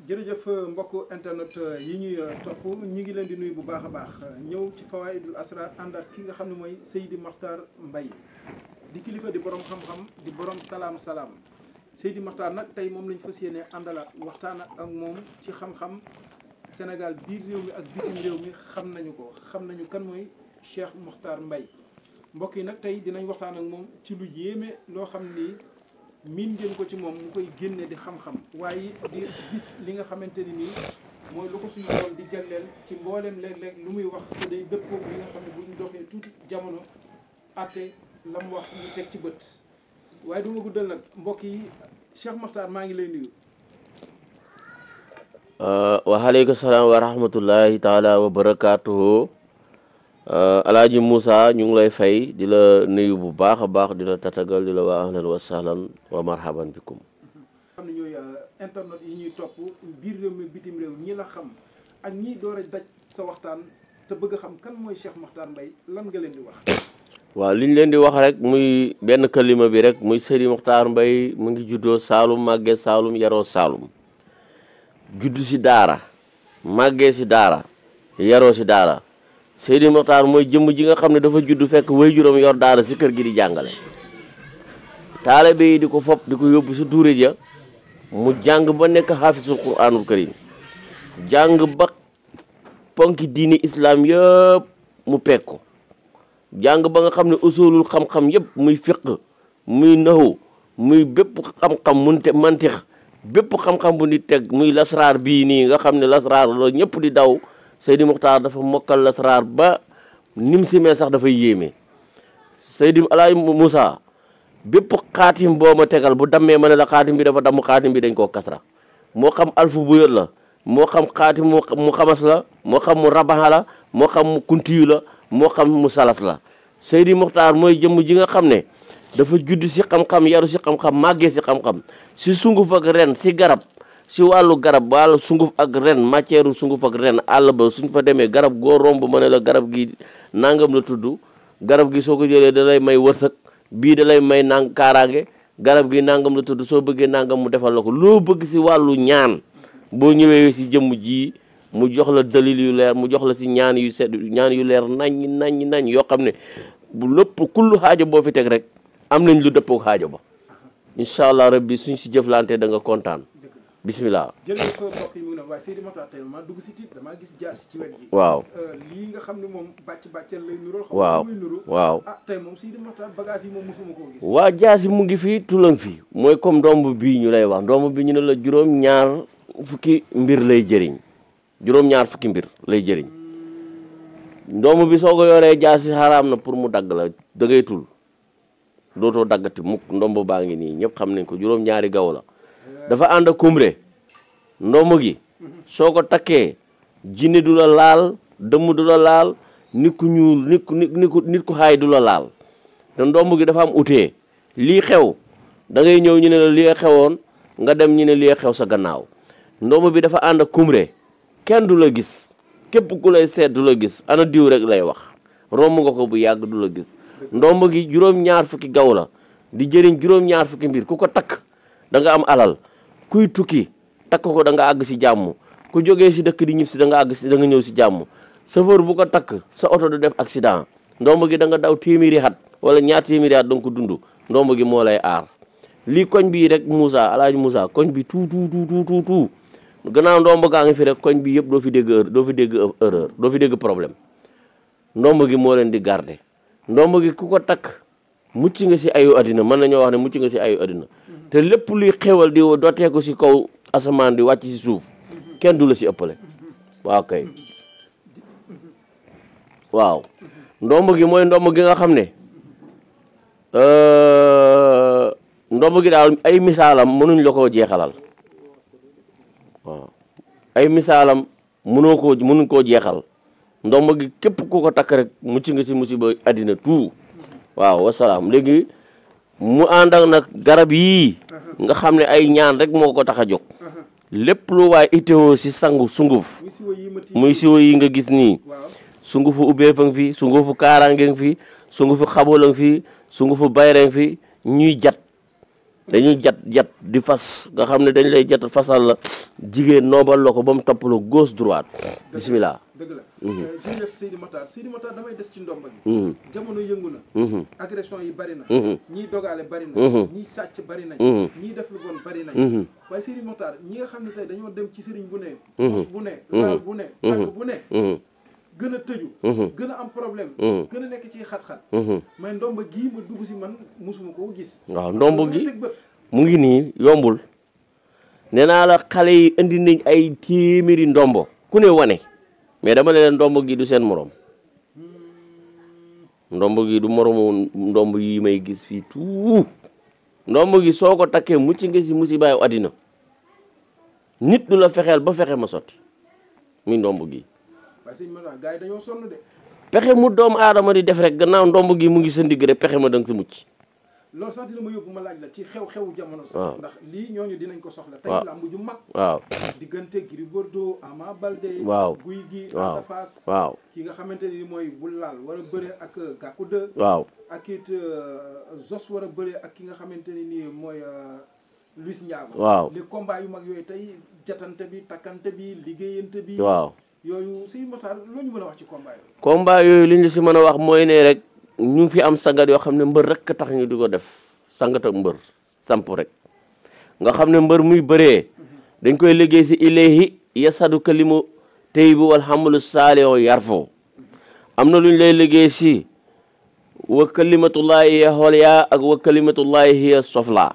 jërëjëf mbokku internet yi ñuy topp ñu ngi leen di nuyu bu baax a baax ñëw ci Fawaidul Asrar ànd ak ki nga xam ne mooy Seydi Mokhtar Mbaye di kilifa di borom xam-xam di borom salaam Seydi Mokhtar nag tey moom lañ fas yéene àndala waxtaan ak moom ci xam-xam Sénégal biir réew mi ak bitim réew mi xam nañu kan mooy Cheikh Mokhtar Mbaye mbokk yi nag tey dinañ waxtaan ak moom ci lu yéeme loo xam ni miin ngeen ko ci moom mu koy génne di xam-xam waaye di gis li nga xamante ni nii mooy lu ko suñu borom di jagleel ci mbooleem léeg-léeg lu muy wax te day dëppoo li nga xam ne bu ñu doxee tuuti jamono atte la mu wax ñu teg ci bët waaye du ma guddal nag mbokk yi Cheikh Mokhtar maa ngi lay nuyu. waaleykum salaam wa rahmatullahi taala wa barakaatuhu. Alaaji Moussa ñu ngi lay fay di la nuyu bu baax a baax di la tatagal di la waa ahlan wa sahlan wa marhaban bikum. xam ne ñooy internet yi ñuy topp biir réew mi bitim réew ñi la xam ak ñi door a daj sa waxtaan te bëgg a xam kan mooy Cheikh Mokhtar Mbaye lan nga leen di wax. waaw li ñu leen di wax rek muy benn kalima bi rek muy Seydi Mokhtar Mbaye mu ngi juddoo Saalum màggee Saalum yaroo Saalum juddu si daara màggee si daara yaroo si daara. Seydi Mokhtar mooy jëmm ji nga xam ne dafa judd fekk waajuram yor daara si kër gi di jàngale taalibe yi di ko fopp di ko yóbbu si tuure ja mu jàng ba nekk xaafisul quraanul karim jàng ba ponki diini islam yëpp mu pekk ko jàng ba nga xam ne usulul xam-xam yëpp muy fiq muy nahu muy bépp xam-xam mantix bépp xam-xam bu nit teg muy lasraar bii nii nga xam ne lasraar la ñëpp di daw Seydi Mokhtar dafa mokkal lasraar ba nim simee sax dafay yéeme Seydi Alaaji Moussa bépp xaatim boo ma tegal bu dammee ma ne la xaatim bi dafa damm xaatim bi dañ koo kasra moo xam alfu bu yot la moo xam xaatim mu xamas la moo xam mu rabaxa la moo xam mu kuntiyu la moo xam mu salas la Seydi Mokhtar mooy jëmm ji nga xam ne dafa judd si xam-xam yaru si xam-xam màggee si xam-xam si sunguf ak ren si garab si wàllu garab wàllu sunguf ak ren matière sunguf ak ren àll ba suñ fa demee garab goo romb ma ne la garab gi nangam la tudd garab gi soo ko jëlee da lay may wërsëg bii da lay may kaaraange garab gi nangam la tudd soo bëggee nangam mu defal la ko loo bëgg si wàllu ñaan boo ñëwee si jëmm ji mu jox la dalil yu leer mu jox la si ñaan yu sedd ñaan yu leer nañ yoo xam ne bu lépp kullu xaajo boo fi teg rek am nañ lu dëppoo xaajo ba incha allah rabbi suñ si jëflante da nga kontaan. bismillah jërëjëf mbokk yi mu ngi noonu waaye Seydi Mokhtar tey maa dugg si tiit damaa gis jaasi ci wet gi. waaw lii nga xam ne moom bàcceel lay nuróol. waaw muy nuru waaw tey moom Seydi Mokhtar bagage yi moom mosuma koo gis. waaw jaasi mu ngi fi tulang fi mooy comme ndomb bii ñu lay wax ndomb bi ñu ne la juróom-ñaar fukki mbir lay jëriñ juróom-ñaar fukki mbir lay jëriñ ndomb bi soo ko yoree jaasi xaraam na pour mu dagg la dëggaytul dootoo daggati mukk ndomb baa ngi nii ñëpp xam nañ ko juróom-ñaari gaw la dafa ànd ak kumbre ndomb gi soo ko takkee jinne du la laal dëmm du la laal nit ku ñuul nit ku xaay du la laal te ndomb gi dafa am utee lii xew da ngay ñëw ñu ne la lii xewoon nga dem ñu ne lii xew sa gannaaw ndomb bi dafa ànd ak kumbre kenn du la gis képp ku lay seet du la gis ana diw rek lay wax romb nga ko bu yàgg du la gis ndomb gi juróom-ñaar fukki gaw la di jëriñ juróom-ñaar fukki mbir ku ko takk da nga am alal kuy tukki takk ko da nga àgg si jàmm ku jógee si dëkk di ñib si da nga àgg si da nga ñëw si jàmm chauffeur bu ko takk sa oto du def accident ndomb gi da nga daw téeméeri at wala ñaar téeméeri at da nga ko dund ndomb gi moo lay aar lii koñ bii rek Moussa Alaaji Moussa koñ bi tout gannaaw ndomb gaa ngi fi rek koñ bi yëpp doo fi dégg erreur doo fi dégg problème ndomb gi moo leen di garder ndomb gi ku ko takk mucc nga si ayu addina mën nañoo wax ne mucc nga si ayu addina te lépp luy xewal di dooteeku si kaw asamaan di wàcc si suuf kenn du la si ëppale waaw kay waaw ndomb gi mooy ndomb gi nga xam ne ndomb gi daal ay misaalam mënuñ la koo jeexalal waaw ay misaalam mënuñ koo jeexal ndomb gi képp ku ko takk rek mucc nga si musiba addina tout waaw wasalaam léegi mu ànd ak nag garab yii nga xam ne ay ñaan rek moo ko tax a jóg lépp lu waay itteewoo si sangu sunguf muy siwo yi nga gis nii sungufu ubbee fa nga fi sungufu kaaraange nga fi sungufu xaboo la nga fi sungufu bayre nga fi ñuy jat dañuy jat di fas nga xam ne dañ lay jat fasal la jigéen noobal la ko ba mu topp la gauche droite bismillah. dëgg la jërëjëf Seydi Makhtar damay des ci ndomba gi jamono yëngu na agression yi bari na ñiy dogaale bari na ñiy sàcc bari nañ ñiy def lu bon bari nañ waaye Seydi Makhtar ñi nga xam ne tey dañoo dem ci sëriñ bu ne mos bu ne laal bu ne tàgg bu ne gën a tëju gën a am problème gën a nekk ci xat-xat mais ndomba gii ma dugg si man musuma koo gis waaw ndomba gi mu ngi nii yombul nee naa la xale yi indi nañ ay téeméeri ndombo ku ne wane mais dama ne leen ndombo gi du seen morom ndombo gi du moromu ndomb yi may gis fii tout ndombo gi soo ko takkee mucc nga si musibaayu àddina nit du la fexeel ba fexe ma sotti muy ndomb gi gars yi dañoo sonn de pexe mu doomu aadama di def rek gannaaw ndomb gi mu ngi sa ndigg rek pexe ma danga si mucc loolu sax dina ma yóbbu ma laaj la ci xew-xewu jamono sax ndax lii ñooñu dinañ ko soxla tey lamb ju mag waaw diggante Gris Bordeaux Ama Baldé waaw Gouye Gui Ada Fass waaw ki nga xamante ni mooy Bul Laal war a bëre ak Gackou 2 waaw ak it Zos war a bëre ak ki nga xamante ni nii mooy Luis Ndiago waaw les combats yu mag yooyu tey jatante bi takkante bi liggéeyante bi waaw yooyu Seydi Makhtar loo ñu mën a wax ci combat yooyu combat yooyu li ñu si mën a wax mooy ne rek ñu ngi fi am sangat yoo xam ne mbër rek tax ñu di ko def sangat ak mbër samp rek nga xam ne mbër muy bëree dañ koy liggéey si ilayhi yasadu kalimu tayyibu wal hamalu saalihu yarfo am na lu ñu lay liggéey si wa kalimatullahi hiya holya ak wa kalimatullahi hiya sofla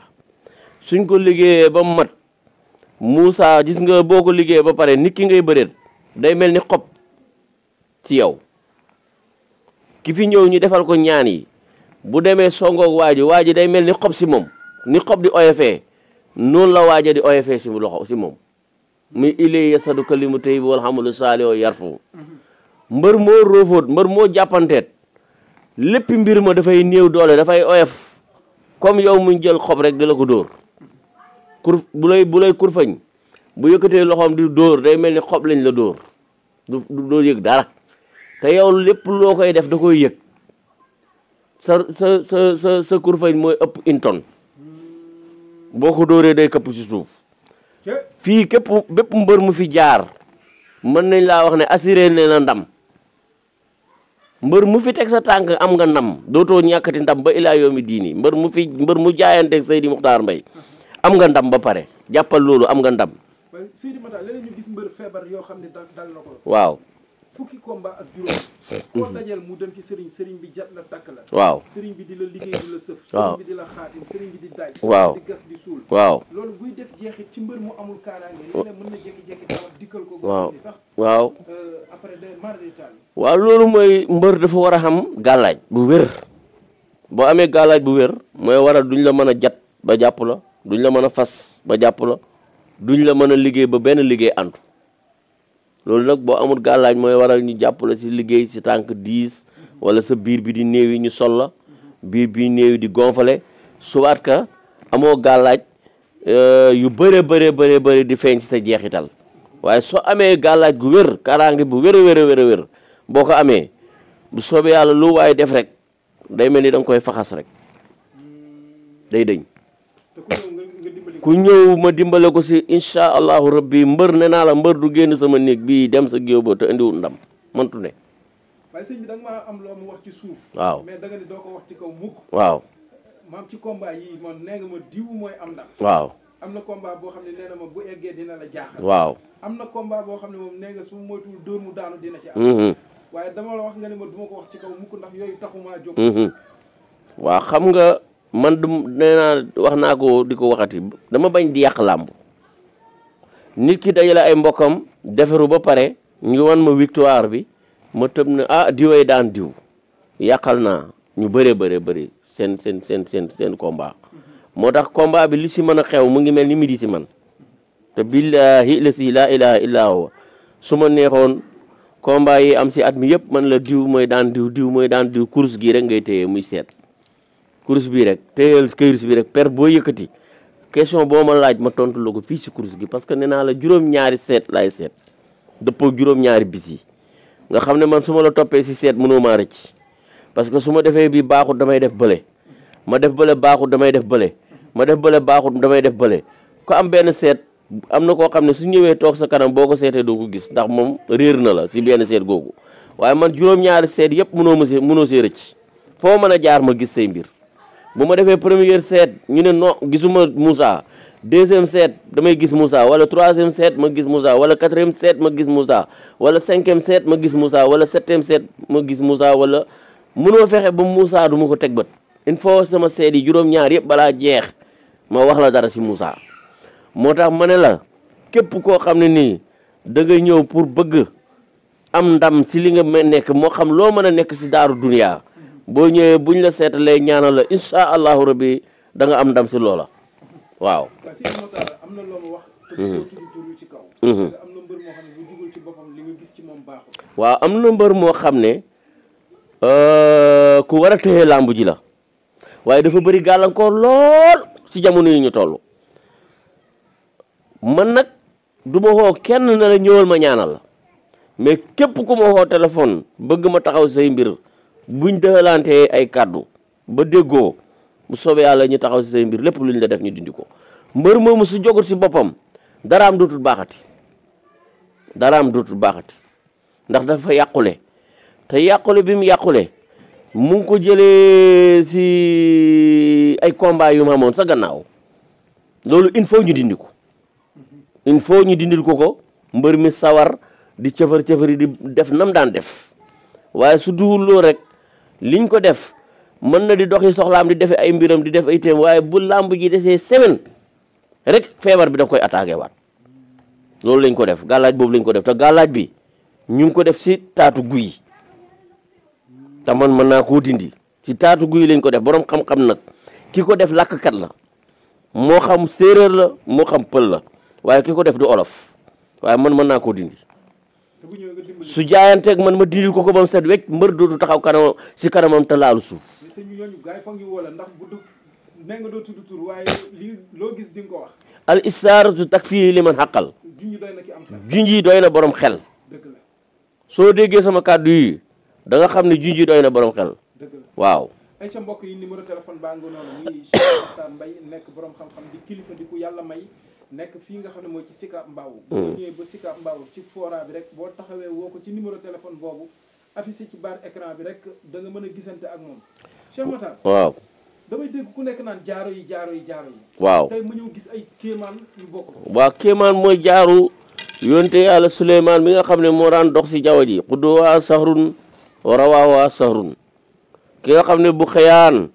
suñ ko liggéeyee ba mat Moussa gis nga boo ko liggéeyee ba pare nit ki ngay bëreet day mel ni xob ci yow ki fi ñëw ñu defal ko ñaan yi bu demee songoog waa ji day mel ni xob si moom ni xob di oyofee noonu la waaja di oyofee si loxo si moom muy ilay yasadu kalimu tayyibu wal hamalu saalihu yarfu mbër moo roofóot mbër moo jàppanteet lépp mbir ma dafay néew doole dafay oyof comme yow muñ jël xob rek di la ko dóor bu lay kurfañ bu yëkkatee loxoom di dóor day mel ni xob lañ la dóor du doo yëg dara te yow lépp loo koy def da koy yëg sa kurfañ mooy ëpp une tonne boo ko dóoree day këpp ci suuf fii bépp mbër mu fi jaar mën nañ laa wax ne assuré ne na ndam mbër mu fi teg sa tànk am nga ndam dootoo ñàkkati ndam ba ilaa yoomi diini mbër mu jaayanteeg Seydi Makhtar Mbaye am nga ndam ba pare jàppal loolu am nga ndam. waaye Seydi Makhtar léeg-léeg ñu gis mbër feebar yoo xam ne dal na ko. waaw. fukki combat ak juróom. koo dajeel mu dem ci sëriñ bi jat la takk la. waaw sëriñ bi di la liggéey di la sëf. waaw sëriñ bi di la xaatim sëriñ bi di daaj. waaw di gas di suul. waaw loolu buy def jeexit ci mbër mu amul kaaraange léeg-léeg mën na jékki-jékki tawat dikkal ko. waaw sax waaw. après de mar de taal. waaw loolu mooy mbër dafa war a xam gàllaaj bu wér boo amee gàllaaj bu wér mooy waral duñ la mën a jat ba jàpp la duñ la mën a fas ba jàpp la duñ la mën a liggéey ba benn liggéey antu loolu nag boo amul gàllaaj mooy waral ñu jàpp la si liggéey si tànk 10 wala sa biir bi di néew yi ñu sol la biir bi néew yi di gonfale subaat ka amoo gàllaaj yu bëri di feeñ si sa jeexital waaye soo amee gàllaaj gu wér kaaraange bu wér a wér boo ko amee bu soobee yàlla lu waaye def rek day mel ni da nga koy faxas rek day dëñ ku ñëw ma dimbale ko si incha allahu rabbi mbër ne naa la mbër du génn sama néeg bii dem sa géew ba te indiwul ndam mëntu ne. waaye sëñ bi da nga maa am loo mu wax ci suuf. waaw mais da nga ni doo ko wax ci kaw mukk. waaw. maam ci combat yi man nee nga ma diw mooy am ndam. waaw. am na combat boo xam ne nee na ma bu eggee dina la jaaxal. waaw. am na combat boo xam ne moom nee nga su moytuwul dóor mu daanu dina ci am. waaye dama la wax nga ne ma du ma ko wax ci kaw mukk ndax yooyu taxumaa jóg. waaw xam nga man du nee naa wax naa ko di ko waxati dama bañ di yàq làmb nit ki dajale ay mbokkam defaru ba pare ñu wan ma victoire bi ma tëb ne diwee daan diw yàqal naa ñu bëri seen combat moo tax combat bi li si mën a xew mu ngi mel ni midi si man te billahi la si laa ilaha illa huwa su ma neexoon combat yi am si at mi yëpp man la diw mooy daan diw mooy daan diw course gi rek ngay téye muy seet course bi rek téyel course bi rek per boo yëkkati question boo ma laaj ma tontu la ko fii si course gi parce que nee naa la juróom-ñaari seet laay seet dëppoo juróom-ñaari bis yi nga xam ne man su ma la toppee si seet mënoo maa rëcc parce que su ma defee bi baaxut damay def bële ma def bële baaxut damay def bële ma def bële baaxut damay def bële ko am benn seet am na koo xam ne su ñëwee toog sa kanam boo ko seetee doo ko gis ndax moom réer na la si benn seet googu waaye man juróom-ñaari seet yëpp mënoo see rëcc foo mën a jaar ma gis say mbir bu ma defee première seet ñu ne non gisuma Moussa deuxième seet damay gis Moussa wala troisième seet ma gis Moussa wala quatrième seet ma gis Moussa wala cinquième seet ma gis Moussa wala septième seet ma gis Moussa wala mënoo fexe ba Moussa du ma ko teg bët il faut sama seet yi juróom-ñaar yëpp balaa jeex ma wax la dara si Moussa moo tax ma ne la képp koo xam ne nii da nga ñëw pour bëgg am ndam si li nga nekk moo xam loo mën a nekk si daaru duniya boo ñëwee buñ la seetalee ñaanal la incha allahu rabbi da nga am ndam si loola waaw. am na loo ma wax. te boo tudd tur ci kaw. am na mbër moo xam ne bu jugul ci boppam li nga gis ci moom baaxul. waaw am na mbër moo xam ne ku war a téye làmb ji la waaye dafa bëri gàllankoor lool si jamono yi ñu toll man nag du ma woo kenn na la ñëwal ma ñaanal la mais képp ku ma woo téléphone bëgg ma taxaw say mbir buñ dëxalantee ay kàddu ba déggoo bu soobee yàlla ñu taxaw si say mbir lépp luñ la def ñu dindi ko mbër moomu su jogut si boppam daraam dootul baaxati ndax dafa yàqule te yàqule bi mu yàqule mu ngi ko jëlee si ay combat yu ma amoon sa gannaaw loolu il faut ñu dindi ko il faut ñu dindil ko mbër mi sawar di cëfar-cëfari di def nam daan def waaye su duwul loo rek liñ ko def mën na di doxi soxlaam di defe ay mbiram di def ay téem waaye bu làmb ji desee semaine rek feebar bi daf koy attaqué waat loolu lañ ko def gàllaaj boobu lañ ko def te gàllaaj bi ñu ngi ko def si taatu guy te man mën naa koo dindi si taatu guy lañ ko def borom xam-xam nag ki ko def làkkkat la moo xam séeréer la moo xam pël la waaye ki ko def du olof waaye man mën naa koo dindi su jaayanteeg man ma dindil ko ba mu set wecc mbër dootu taxaw kanamam si kanamam te laalu suuf. al isaaratu takfii li man xaqal junji doy na borom xel soo déggee sama kàddu yi da nga xam ne junji doy na borom xel waaw. ay ca mbokk yi numéro téléphone baa nga noonu muy Cheikh Makhtar Mbaye nekk borom xam-xam di kilifa di ku yàlla may nekk fii nga xam ne mooy ci Sicap Mbao boo ñëwee ba Sicap Mbao ci fora bi rek boo taxawee woo ko ci numéro téléphone boobu affiché ci barre écran bi rek da nga mën a gisante ak moom Cheikh Makhtar waaw damay dégg ku nekk naan jaaro yi waaw tey ma ñëw gis ay kéemaan yu bokk waaw kéemaan mooy jaaru yonte yàlla Suleymaan mi nga xam ne moo daan dox si jaww ji xudduwaa sahrun wa rawaawaa sahrun ki nga xam ne bu xëyaan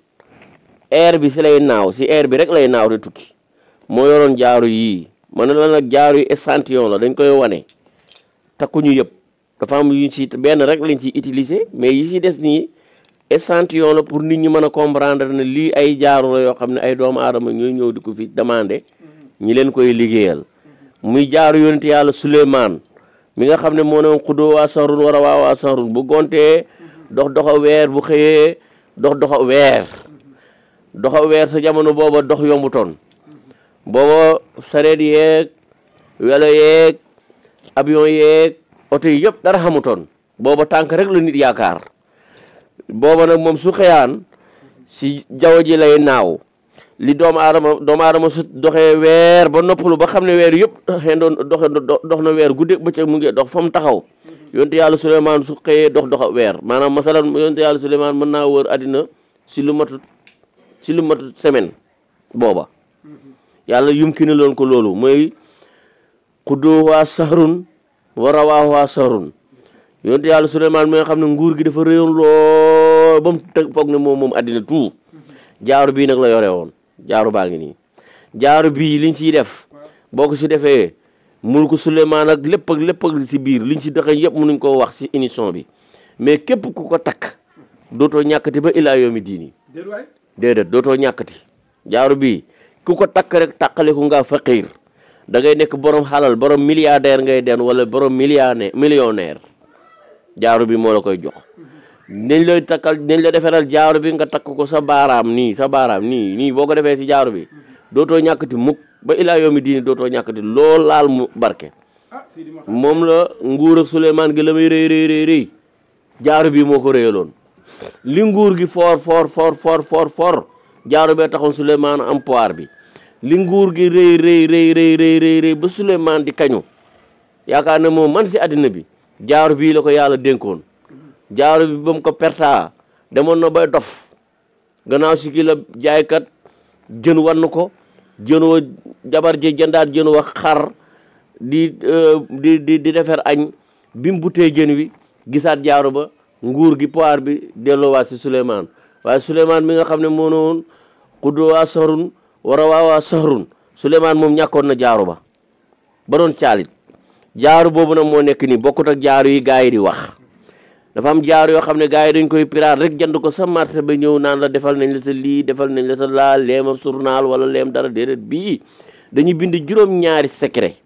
air bi si lay naaw si air bi rek lay naaw di tukki moo yoroon jaaru yii man la nag jaaru yi échantillon la dañ koy wane takkuñu yëpp dafa am yu ci benn rek lañ ciy utiliser mais yi si des nii échantillon la pour nit ñi mën a comprendre ne lii ay jaaru la yoo xam ne ay doomu aadama ñooy ñëw di ko fi demandé ñi leen koy liggéeyal muy jaaru yonent yàlla Suleymaan mi nga xam ne moo ne woon xuddoo waa sahrun war a waa sahrun bu gontee doxa weer bu xëyee doxa weer sa jamono booba dox yombutoon booba sareet yeeg welo yeeg avion yeeg oto yi yëpp dara xamutoon booba tànk rek la nit yaakaar booba nag moom su xëyaan si jaww ji lay naaw li doomu aadama su doxee weer ba noppalu ba xam ne weer yëpp dox na weer guddeeg bëccëg mu ngi dox fa mu taxaw yonte yàlla Suleymaan su xëyee doxa weer maanaam masalan yonte yàlla Suleymaan mën naa wër àddina si lu matut semaine booba yàlla yumkini loon ko loolu mooy xuddoo waa sahrun wa rawaa waa sahrun yonte yàlla Suleymaan mi nga xam ne nguur gi dafa réyoon lool ba mu teg foog ne moom àddina tout jaaru bii nag la yore woon jaaru baa ngi nii jaaru bii liñ siy def boo ko si defee mulku Suleymaan ak lépp ak si biir liñ si dëxañ yëpp mënuñ ko wax si émission bi mais képp ku ko takk dootoo ñàkkati ba ilaa yawmi diini déedéet dootoo ñàkkati jaaru bii ku ko takk rek tàqaleku nga faqiir da ngay nekk borom xalal borom milliardaire ngay den wala borom millionnaire jaaru bi moo la koy jox nañ la defaral jaaru bi nga takk ko sa baaraam nii boo ko defee si jaaru bi dootoo ñàkkati mukk ba ilaa yawmi diini dootoo ñàkkati lool laal mu barke moom la nguur ak Suleymaan gi la may rëy jaaru bi moo ko rëyaloon li nguur gi for jaaro bee taxoon Souleymane am pouvoir bi li nguur gi rëy rëy rëy rëy rëy rëy ba Souleymane di kañu yaakaar ne moom man si àddina bi jaaro bii la ko yàlla dénkoon jaaro bi ba mu ko pertaa demoon na bay dof gannaaw si ki la jaaykat jën wann ko jën wa jabar ji jëndaat jën wa xar di defar añ bi mu butee jën wi gisaat jaaro ba nguur gi pouvoir bi delloowaat si Souleymane waaye Souleymane mi nga xam ne moo ne woon xuddowaa sahrun wara waawaa sahrun Souleymane moom ñàkkoon na jaaro ba doon caalit jaaro boobu nag moo nekk nii bokkut ak jaaro yi gars yi di wax dafa am jaaro yoo xam ne gars yi dañ koy piraat rek jënd ko sa marché ba ñëw naan la defal nañ la sa lii defal nañ la sa laa leemam journal wala leem dara déedéet bii dañuy bind juróom-ñaari secret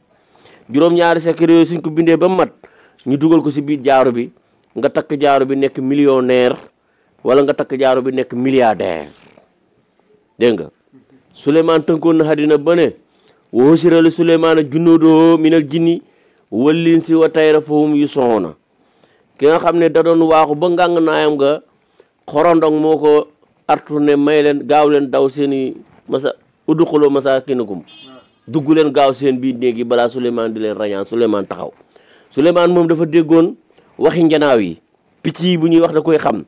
yooyu suñ ko bindee ba mat ñu dugal ko si biir jaaro bi nga takk jaaro bi nekk millionnaire wala nga takk jaaro bi nekk milliardaire dégg nga Souleymane tënkoon na àddina ba ne wa husira li Souleymane junuuduhu minal jinni wal insi wa tayri fahum yusuuna ki nga xam ne da doon waaxu ba ngàng naayam nga xorondong moo ko artu ne may leen gaaw leen daw seeni masa udxulu masaakinakum dugg leen gaaw seen biir néeg yi balaa Souleymane di leen rañaan Souleymane taxaw Souleymane moom dafa déggoon waxi njanaaw yi picc yi bu ñuy wax da koy xam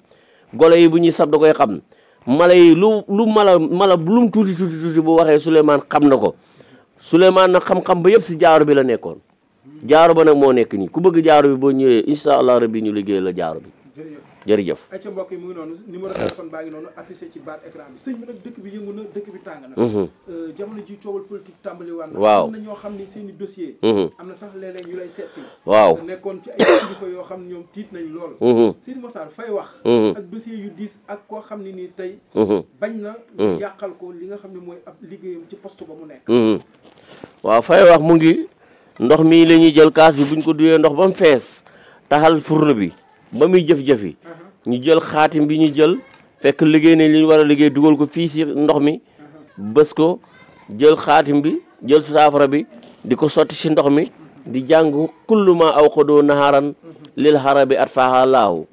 golo yi bu ñuy sab da koy xam mala yi lu mala lu mu tuuti bu waxee Souleymane xam na ko Souleymane nag xam-xam ba yëpp si jaaro bi la nekkoon jaaro ba nag moo nekk nii ku bëgg jaaro bi boo ñëwee incha allah rabbi ñu liggéey la jaaro bi jërëjëf ay ca mbokk yi mu ngi noonu numéro téléphone baa ngi noonu affiché ci barre écran bi sëñ bi nag dëkk bi yëngu na dëkk bi tàng na jamono ji coowal politique tàmbali waan na waaw am na ñoo xam ni seen i dossier am na sax léeg-léeg ñu lay seet si waaw nekkoon ci ay kilifa yoo xam ne ñoom tiit nañ lool Sidi Mokhtar fay wax ak dossier yu diis ak koo xam ne nii tey bañ na yàqal ko li nga xam ne mooy ab liggéeyam ci poste ba mu nekk waaw fay wax mu ngi ndox mii la ñuy jël kaas bi buñ ko duyee ndox ba mu fees taxal fourne bi ba muy jëf-jëfi ñu jël xaatim bi ñu jël fekk liggéey nañ li ñu war a liggéey dugal ko fii si ndox mi bës ko jël xaatim bi jël saafara bi di ko sotti si ndox mi di jàng kullu ma awqadoo naharan lil harabi atfaaha laahu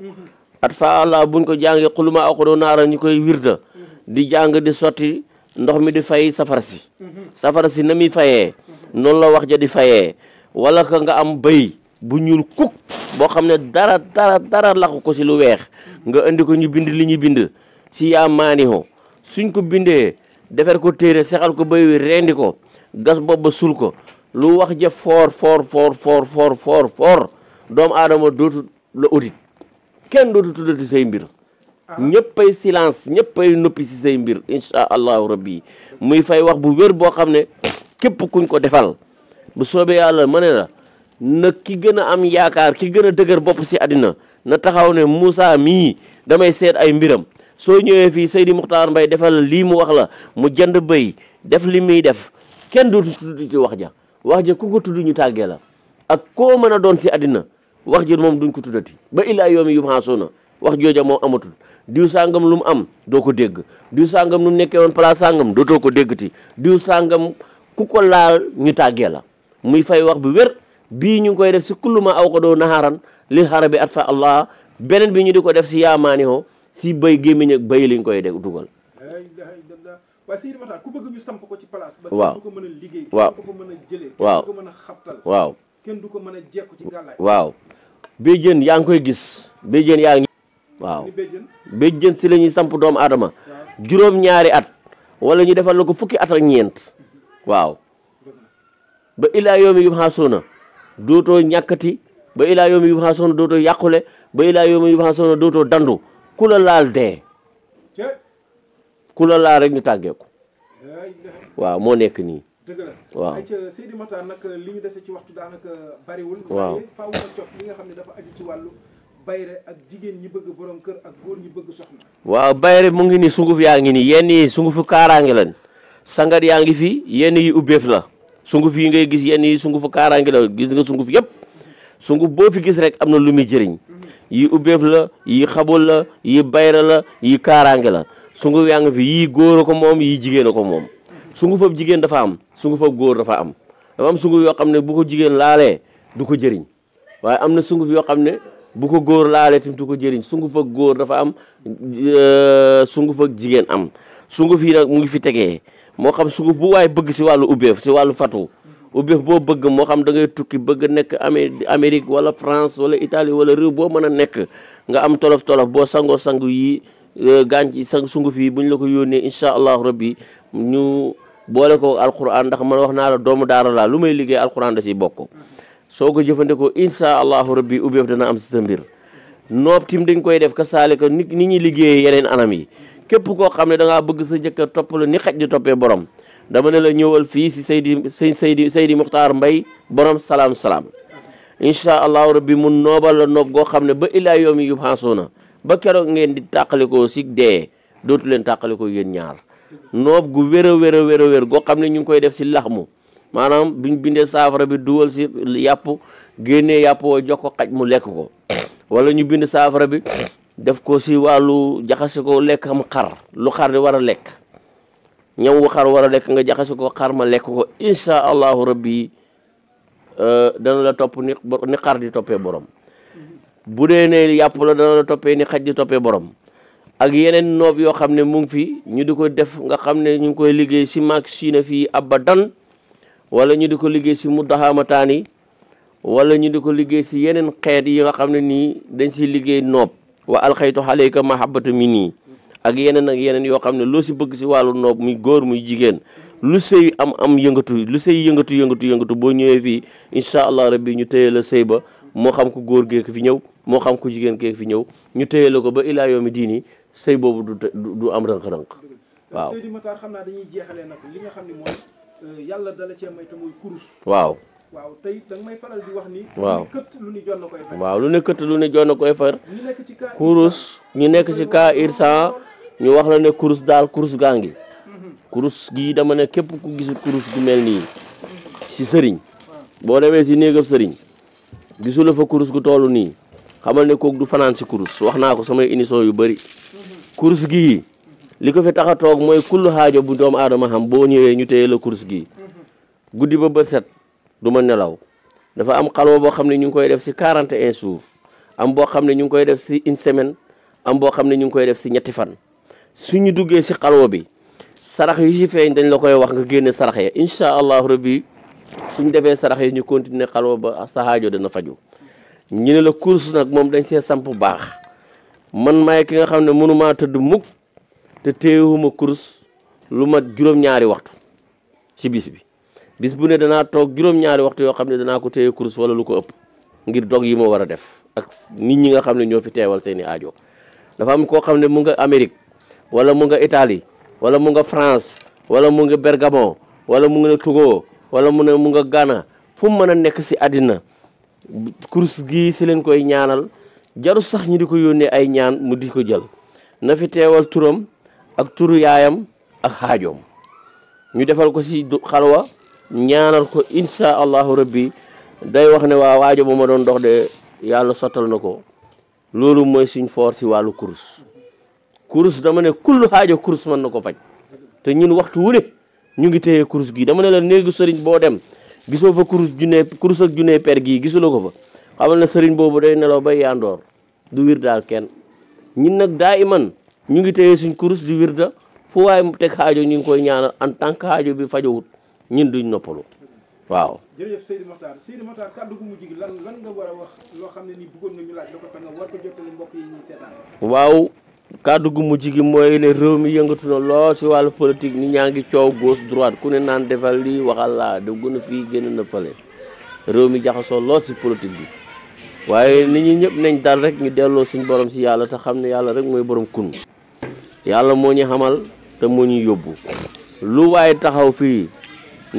buñ ko jàngee kullu ma awqadoo naharan ñu koy wirda di jàng di sotti ndox mi di fay safara si na muy fayee noonu la wax ja di fayee wala ka nga am bëy bu ñuul kuk boo xam ne dara laxu ko si lu weex nga indi ko ñu bind li ñu bind si yaa maaniho suñ ko bindee defar ko téere sexal ko bëy wi rendi ko gas bopp ba sul ko lu wax ja foor doomu aadama dootu la audit kenn dootu tuddati say mbir ñëppay silence ñëppay noppi si say mbir insha allahu rabbi muy fay wax bu wér boo xam ne képp kuñ ko defal bu soobee yàlla ma ne la na ki gën a am yaakaar ki gën a dëgër bopp si àddina na taxaw ne Moussa mii damay seet ay mbiram soo ñëwee fii Seydi Mokhtar Mbaye defal lii mu wax la mu jënd bëy def li muy def kenn dootu tudd ci wax ja ku ko tudd ñu tàggee la ak koo mën a doon si àddina wax ji moom duñ ko tuddati ba illaa yoomi yub'asuuna wax jooja moom amatul diw sàngam lu mu am doo ko dégg diw sàngam lu mu nekkee woon place sàngam dootoo ko déggati diw sàngam ku ko laal ñu tàggee la muy fay wax bu wér bii ñu ngi koy def si kullu ma awqadoo naharan lil harabi atfa allah beneen bi ñu di ko def si yaamaanihoo si béy gémmiñ ak béy liñ koy def dugal waaye Seydi Mokhtar ku bëgg ñu samp ko ci place ba waaw kenn du ko mën a liggéey waaw kenn du ko mën a jëlee waaw kenn du ko mën a xabtal waaw kenn du ko mën a jekku ci gàllaay waaw béjjën yaa ngi koy gis béjjën yaa ngi waaw ni béjjën béjjën si la ñuy samp doomu aadama juróom-ñaari at wala ñu defal la ko fukki at ak ñeent waaw ba ilaa yoomi yub'asuuna dootoo ñàkkati ba ilaa yoomi yub'asuuna dootoo yàqule ba ilaa yoomi yub'asuuna dootoo dandu ku la laal dee ku la laal rek ñu tàggeeku waaw moo nekk nii dëgg la waaw ay ca Seydi Mokhtar nag li ñu dese ci waxtu daanaka bariwul waaw waaye faaw ma cof li nga xam ne dafa aju ci wàllu bayre ak jigéen ñi bëgg borom kër ak góor ñi bëgg soxna waaw bayre mu ngi ni sunguf yaa ngi nii yenn yi sungufu kaaraange lañ sangat yaa ngi fi yenn yi ubbeef la sunguf yi ngay gis yenn yi sungufu kaaraange la gis nga sunguf yëpp sunguf boo fi gis rek am na lu muy jëriñ yi ubbeef la yi xabul la yi bayre la yi kaaraange la sunguf yaa ngi fi yii góor a ko moom yii jigéen a ko moom sungufab jigéen dafa am sungufab góor dafa am sunguf yoo xam ne bu ko jigéen laalee du ko jëriñ waaye am na sunguf yoo xam ne bu ko góor laalee tamit du ko jëriñ sunguf ak góor dafa am sunguf ak jigéen am sunguf yi nag mu ngi fi tegee moo xam sunguf bu waaye bëgg si wàllu ubbeef si wàllu fatu ubbeef boo bëgg moo xam da ngay tukki bëgg nekk Amérique wala France wala Italie wala réew boo mën a nekk nga am tolof boo sangoo sangu yi gànc sunguf yi bu ñu la ko yónnee incha allahu rabbi ñu boole ko alquran ndax man wax naa la doomu daara laa lu may liggéey alquran da siy bokk soo ko jëfandikoo incha allahu rabbi ubbeef dana am si sa mbir noob tim dañ koy def ka saali ko nit ñi liggéeyee yeneen anam yi képp koo xam ne da ngaa bëgg sa jëkkër topp la ni xaj di toppee borom dama ne la ñëwal fii si Seydi Muxtaar Mbay borom salaam incha allahu rabbi mun noobal la noob goo xam ne ba illaa yawmi yub'asuuna ba keroog ngeen di tàqalikoo si dee dootu leen tàqalikoo yéen ñaar noob gu wér a wér goo xam ne ñu ngi koy def si laxmu maanaam buñ bindee saafara bi dugal si yàpp génnee yàpp woo jox ko xaj mu lekk ko wala ñu bind saafara bi def ko si wàllu jaxase ko lekk am xar lu xar di war a lekk ñam wu xar war a lekk nga jaxase ko xar ma lekk ko incha allahu rabbi dana la topp ni xar di toppee borom bu dee ne yàpp la dana la toppee ni xaj di toppee borom ak yeneen noob yoo xam ne mu ngi fi ñu di ko def nga xam ne ñu ngi koy liggéey si maag siina fii abadan wala ñu di ko liggéey si muddahamataani wala ñu di ko liggéey si yeneen xeet yi nga xam ne nii dañ si liggéey noob wa alxaytu alayka mahabbata minni ak yeneen yoo xam ne loo si bëgg si wàllu noob muy góor muy jigéen lu sëy am yëngatu lu sëy yëngatu boo ñëwee fii incha allah rabbi ñu téye la sëy ba moo xam ko góor geek fi ñëw moo xam ko jigéen geek fi ñëw ñu téye la ko ba ilaa yawmi diini sëy boobu du am rënk-rënk waaw. Seydi Makhtar xam naa dañuy jeexalee nag li nga xam ne mooy yàlla dala cee may te muy kurus. waaw tey da nga may faral di wax ni. waaw lu ni jot na koy far. waaw lu ne këtt lu ne jot na koy far. kurus ñu nekk ci cas irsan ñu wax la ne kurus daal kurus gaa ngi. kurus gii dama ne képp ku gisul kurus gu mel nii si sëriñ boo demee si néegam sëriñ gisula fa kurus gu toll nii xamal ne kooku du fanaan si kurus wax naa ko samay émission yu bëri. kurus gii li ko fi tax a toog mooy kullu xaajo bu doomu aadama xam boo ñëwee ñu téye la kurus gii guddi ba bët set du ma nelaw dafa am xalwa boo xam ne ñu ngi koy def si 41 jours am boo xam ne ñu ngi koy def si une semaine am boo xam ne ñu ngi koy def si ñetti fan suñu duggee si xalwa bi sarax yu si feeñ dañ la koy wax nga génne sarax ya incha allahu rabbi suñ defee sarax yi ñu continuer xalwa ba sa xaajo dana faju ñu ne la kurus nag moom dañ see samp baax man maay ki nga xam ne mënumaa tëdd mukk te téewuma kurus lu mat juróom-ñaari waxtu ci bis bu ne danaa toog juróom-ñaari waxtu yoo xam ne danaa ko téye kurus wala lu ko ëpp ngir dog yi ma war a def ak nit ñi nga xam ne ñoo fi teewal seeni aajo dafa am koo xam ne mu nga Amérique wala mu nga Italie wala mu nga France wala mu nga Bergamo wala mu nga Togo wala mu nga Ghana fu mu mën a nekk si àddina kurus gii si leen koy ñaanal jaru sax ñu di ko yónnee ay ñaan mu di ko jël na fi teewal turam ak turu yaayam ak xaajoom ñu defal ko si xalwa ñaanal ko insha allahu rabbi day wax ne waa waajo ba ma doon dox de yàlla sottal na ko loolu mooy suñ foor si wàllu kurus dama ne kullu xaajo kurus mën na ko faj te ñun waxtu wu ne ñu ngi téye kurus gi dama ne la néegu sëriñ boo dem gisoo fa kurus ak junne per gii gisuloo ko fa xamal na sëriñ boobu day nelaw bay yandoor du wir daal kenn ñun nag daa iman ñu ngi téye suñ kurus di wirda fu waaye teg xaajo ñu ngi koy ñaanal en tant que xaajo bi fajowut ñun duñ noppalu waaw. jërëjëf Seydi Makhtar kàddu gu mujj gi lan nga war a wax loo xam ne ni bëggoon nga ñu laaj la ko fa nga war ko jottali mbokk yi ñuy seetaan. waaw kàddu gu mujj gi mooy ne réew mi yëngatu na lool si wàllu politique ni ñaa ngi coow gauche droite ku ne naan defal lii waxal laa dugg na fii génn na fële réew mi jaxasoo lool si politique bi waaye nit ñi ñëpp nañ dal rek ñu delloo suñ borom si yàlla te xam ne yàlla rek mooy borom kun yàlla moo ñu xamal te moo ñu yóbbu lu waaye taxaw fii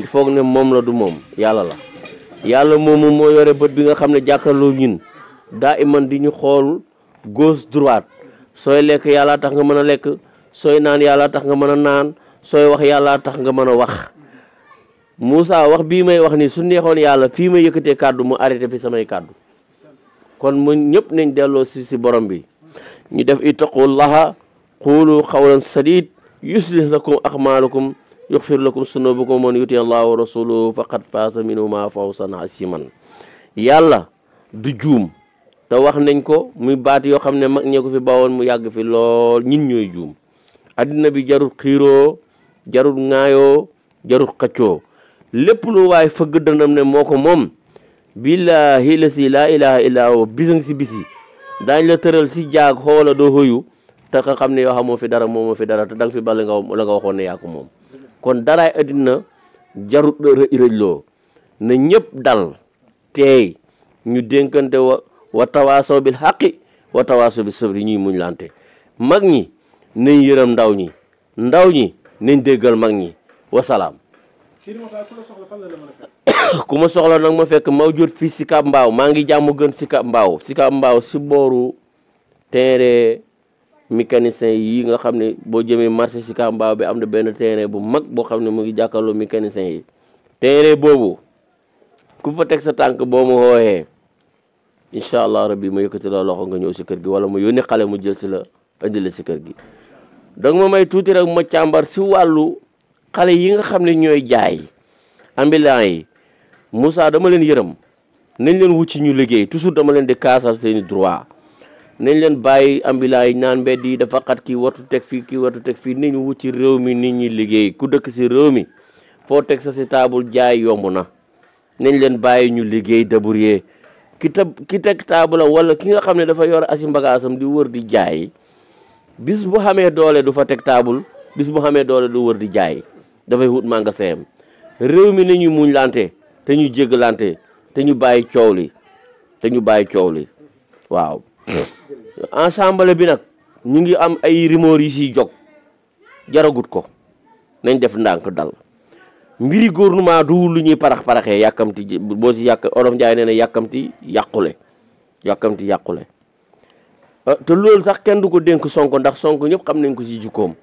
foog ne moom la du moom yàlla la yàlla moomu moo yore bët bi nga xam ne jàkkaarloo ñun daa iman di ñu xool gauche droite sooy lekk yàlla tax nga mën a lekk sooy naan yàlla tax nga mën a naan sooy wax yàlla tax nga mën a wax Moussa wax bii may wax ni su neexoon yàlla fii may yëkkatee kàddu mu arrêté fi samay kàddu kon mu ñëpp nañ delloo si borom bi ñu def ittaqullaha qulu qawlan sadid yuslih lakum a'malakum yughfir lakum sunubakum man yuti allah wa rasuluhu faqad faasa minhuma fawzan asiman yàlla du juum te wax nañ ko muy baat yoo xam ne mag ñee ko fi bawoon mu yàgg fi lool ñin ñooy juum addina bi jarul xiiroo jarul ŋaayoo jarul xëccoo lépp lu waay fëgg dënam ne moo ko moom billahi la si laa ilaha illa huwa bisang si bisi daañ la tëral si jaag xoola doo xëyu te nga xam ne yoo xamoo fi dara moomoo fi dara te da nga fi bal la nga waxoon ne yaa ko moom kon daraay addina jarut rëjloo na ñëpp dal teey ñu dénkante wa tawaasaw bil xaqi wa tawaasaw bis sabri ñuy muñ lante mag ñi nañ yërëm ndaw ñi nañ déggal mag ñi wasalaam ku ma soxla nag ma fekk maw jot fii Sicap Mbao maa ngi jàmm gën Sicap Mbao si booru terrain mécanicien yi nga xam ne boo jëmee marché Sicap Mbao bi am na benn terrain bu mag boo xam ne mu ngi jàkkaarloo mécanicien yi terrain boobu ku fa teg sa tànk boo ma wooyee incha allah rabbi ma yëkkati la loxo nga ñëw si kër gi wala mu yónni xale mu jël si la indi la si kër gi donc ma may tuuti rek ma càmbar si wàllu xale yi nga xam ne ñooy jaay ambulant yi Moussa dama leen yërëm nañ leen wucci ñu liggéey toujours dama leen di kaasal seeni droit nañ leen bàyyi ambulant yi naan mbedd yi dafa xat kii wartu teg fii kii wartu teg fii nañu wucci réew mi nit ñi liggéey ku dëkk si réew mi foo teg sa si taabul jaay yomb na nañ leen bàyyi ñu liggéey débrouiller ki teg taabulam wala ki nga xam ne dafa yor asi mbagaasam di wër di jaay bis bu xamee doole du fa teg taabul bis bu xamee doole du wër di jaay dafay wut magasin réew mi nañu muñ lante te ñu jéggalante te ñu bàyyi coow li waaw ensemble bi nag ñu ngi am ay rumeur yi siy jog jaragut ko nañ def ndànk dal mbiri gouvernement du lu ñuy paraxee yàkkamti boo si olof Njaay nee na yàkkamti yàqule te loolu sax kenn du ko dénk Sonko ndax Sonko ñëpp xam nañ ko si jukkoom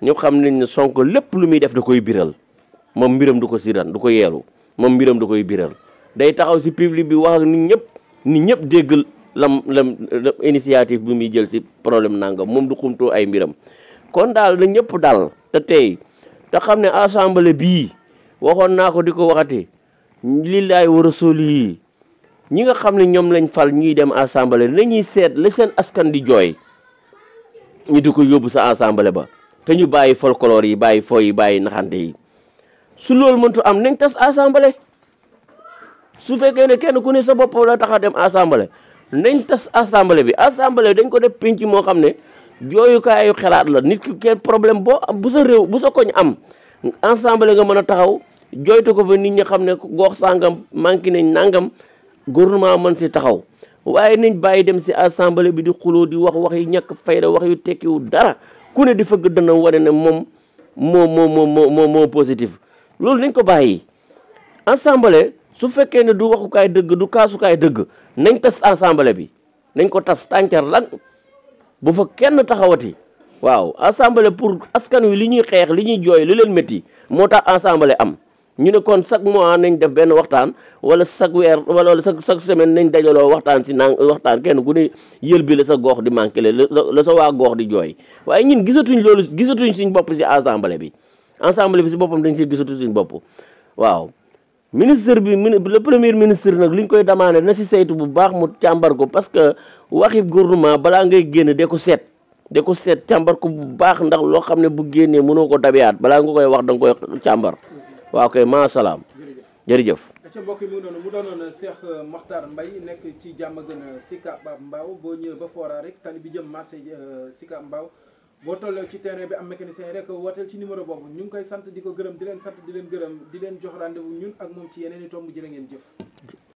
ñëpp xam nañ ne Sonko lépp lu muy def da koy biral moom mbiram du ko siran du ko yeelu moom mbiram da koy biral day taxaw si public bi wax ak nit ñëpp déggal lam initiative bi muy jël si problème nangam moom du xumtoo ay mbiram kon daal na ñëpp dal te tey te xam ne assemblée bii waxoon naa ko di ko waxati lillaay wa rasuli yi ñi nga xam ne ñoom lañ fal ñuy dem assemblée nañuy seet la seen askan di jooy ñu di ko yóbbu sa assemblée ba te ñu bàyyi folklore yi bàyyi fo yi bàyyi naxante yi su loolu mëntu am nañ tas assemblée su fekkee ne kenn ku ne sa bopp la tax a dem assemblée nañ tas assemblée bi assemblée dañ ko def penc moo xam ne jooyukaayu xalaat la nit ki kenn problème boo bu sa réew bu sa koñ am assemblée nga mën a taxaw jooytu ko fa nit ñi xam ne gox sàngam manqué nañ nangam gouvernement mën si taxaw waaye nañ bàyyi dem si assemblée bi di xuloo di wax yu ñàkk fayda wax yu tekkiwu dara ku ne di fëgg dana wane ne moom moo positif loolu nañ ko bàyyi assemblée su fekkee ne du waxukaay dëgg du kaasukaay dëgg nañ tas assemblée bi nañ ko tas tàncar lan bu fa kenn taxawati waaw assemblée pour askan wi li ñuy xeex li ñuy jooy li leen métti moo tax assemblée am ñu ne kon chaque mois nañ def benn waxtaan wala chaque weer wala chaque semaine nañ dajaloo waxtaan si waxtaan kenn ku ne yël bi la sa gox di manqué la sa waa gox di jooy waaye ñun gisatuñ suñ bopp si assemblée bi si boppam dañ si gisatu suñ bopp waaw ministre bi le premier ministre nag li ñu koy demandé na si saytu bu baax mu càmbar ko parce que waxi gouvernement balaa ngay génn de ko seet càmbar ko bu baax ndax loo xam ne bu génnee mënoo ko dabiyaat balaa nga koy wax da nga koy càmbar waaw kay maasalaam jërëjëf. ca mbokk yi mu doonoon Cheikh Makhtar Mbaye nekk ci Diamaguène Sicap Mbao boo ñëwee ba Fora rek tali bi jëm marché Sicap Mbao boo toll ci terrain bi am mécanicien rek wooteel ci numéro boobu ñu ngi koy sant di ko gërëm di leen sant di leen gërëm di leen jox rendez-vous ñun ak moom ci yeneen i tomb jërë ngeen jëf.